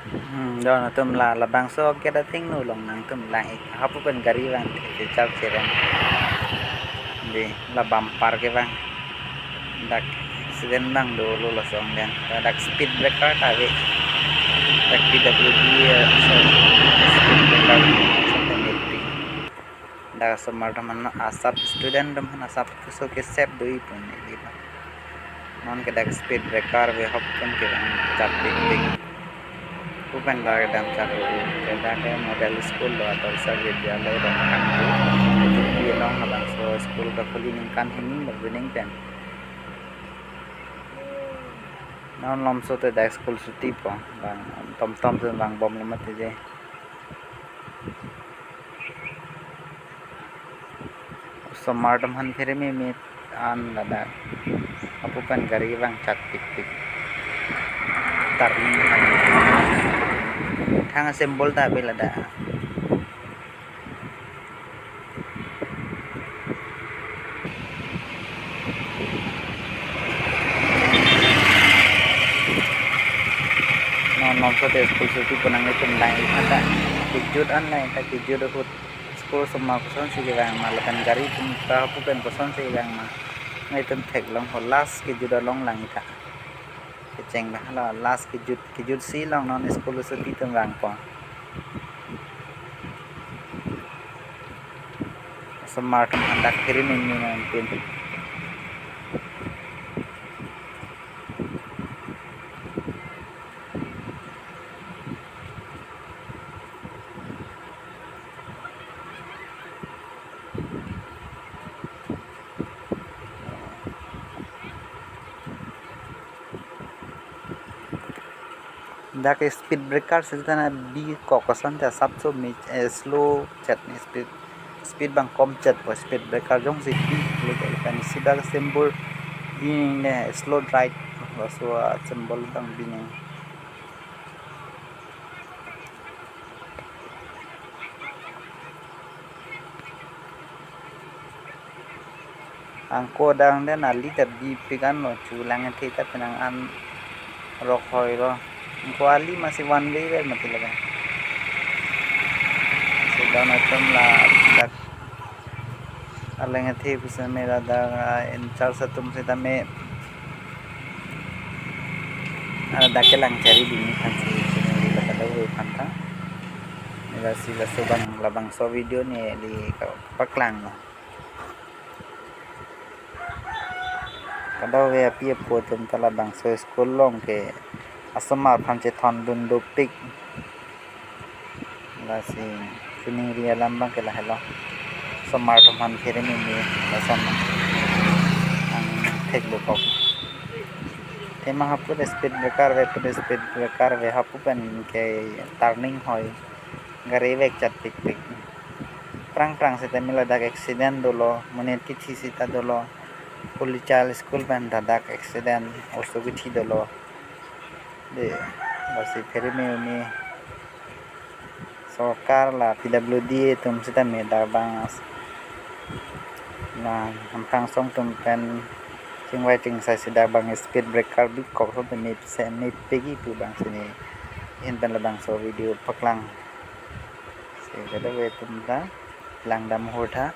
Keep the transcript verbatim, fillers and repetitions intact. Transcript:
Hmm, don atum la labangso gate athengno along nangtum lang-ik. Hapu pen gari vang thekchechar chereng. Dei, la bumper kevang. Dak accident vang dolo lason den. Dak speed breaker ta ave. Dak P W D, eh, so, speed breaker so ta mepik. Dak osomar atum aphan asap, student atum aphan asap keso ke sep do-i pu neli ba. Non ke dak speed breaker ave, hapu pen kevang chatpikpik. Hapu pen dak dam charo ke dak ke model school lo, Adarsh Vidyalaya Rongkhang pu. Pi along labangso school kekhuli ningkan hini lo pining pen. Non malomso te dak school chuti po. Bang tomtom te vangbomlo mati je. Osomar atum aphan phere meme an ladak. Hapu pen gari vang chatpikpik. Turning hai. Thang a-symbol ta ave ladak. Non malomso te school chuti pu nanglitum lang-ik tha. Kejut an lang-ik tha, kejut ahut school osomar kosonsi kevang ma, lapen gari atum ta hapu pen kosonsi kevang ma. Nanglitum theklongpo, last kejut along lang-ik tha. Kecheng ba hala last kejut, kejutsi along non school chuti atum vangpo. Osomar atum aphan dak phere meme nangpin. Dak speed breaker seta na bikok ason ta asapso me, eh, slow chet ne speed, speed bang kom chet po, speed breaker jongsi bi le ke pen si dak symbol bi ne slow ride laso a-symbol bang bi ne. Angko adang den ali ta bipik an lo, chulang athe ta penang an rok hoi lo. Angko ali masi one way ver mati laga. Si don atum ladak aleng athe pusitame ladak, ah, in charge atum sitame, ah, ladak kelang chari dini aphan si, si neli ladak do aphan ta. Neli lasi laso bang labangso video neli ka-, paklang lo. Kadokave api apo atum ta labangso school along ke asomar aphan chethondun dopik. Lasi chiningri alam bang ke lahelo. Osomar atum aphan phere meme lason nangtheklo kok. Athema hapu speed breaker ave, hapu speed breaker ave, hapu pen ke turning hoi. Gari vek chatpikpik. Prangprang sitame ladak accident dolo, monit kithi sita dolo. Kulichal school pen ladak accident, oso kithi dolo. Dei, lasi phere meme sorkar la P W D atum sitame dak bang as-, na Hamphang asong atum pen chingvai chingsai si dak bang speed breaker bikok ason tame se mepik-i pu bang si neli ahin pen labangso video paklang. Si kadokave atum ta langdam hur tha.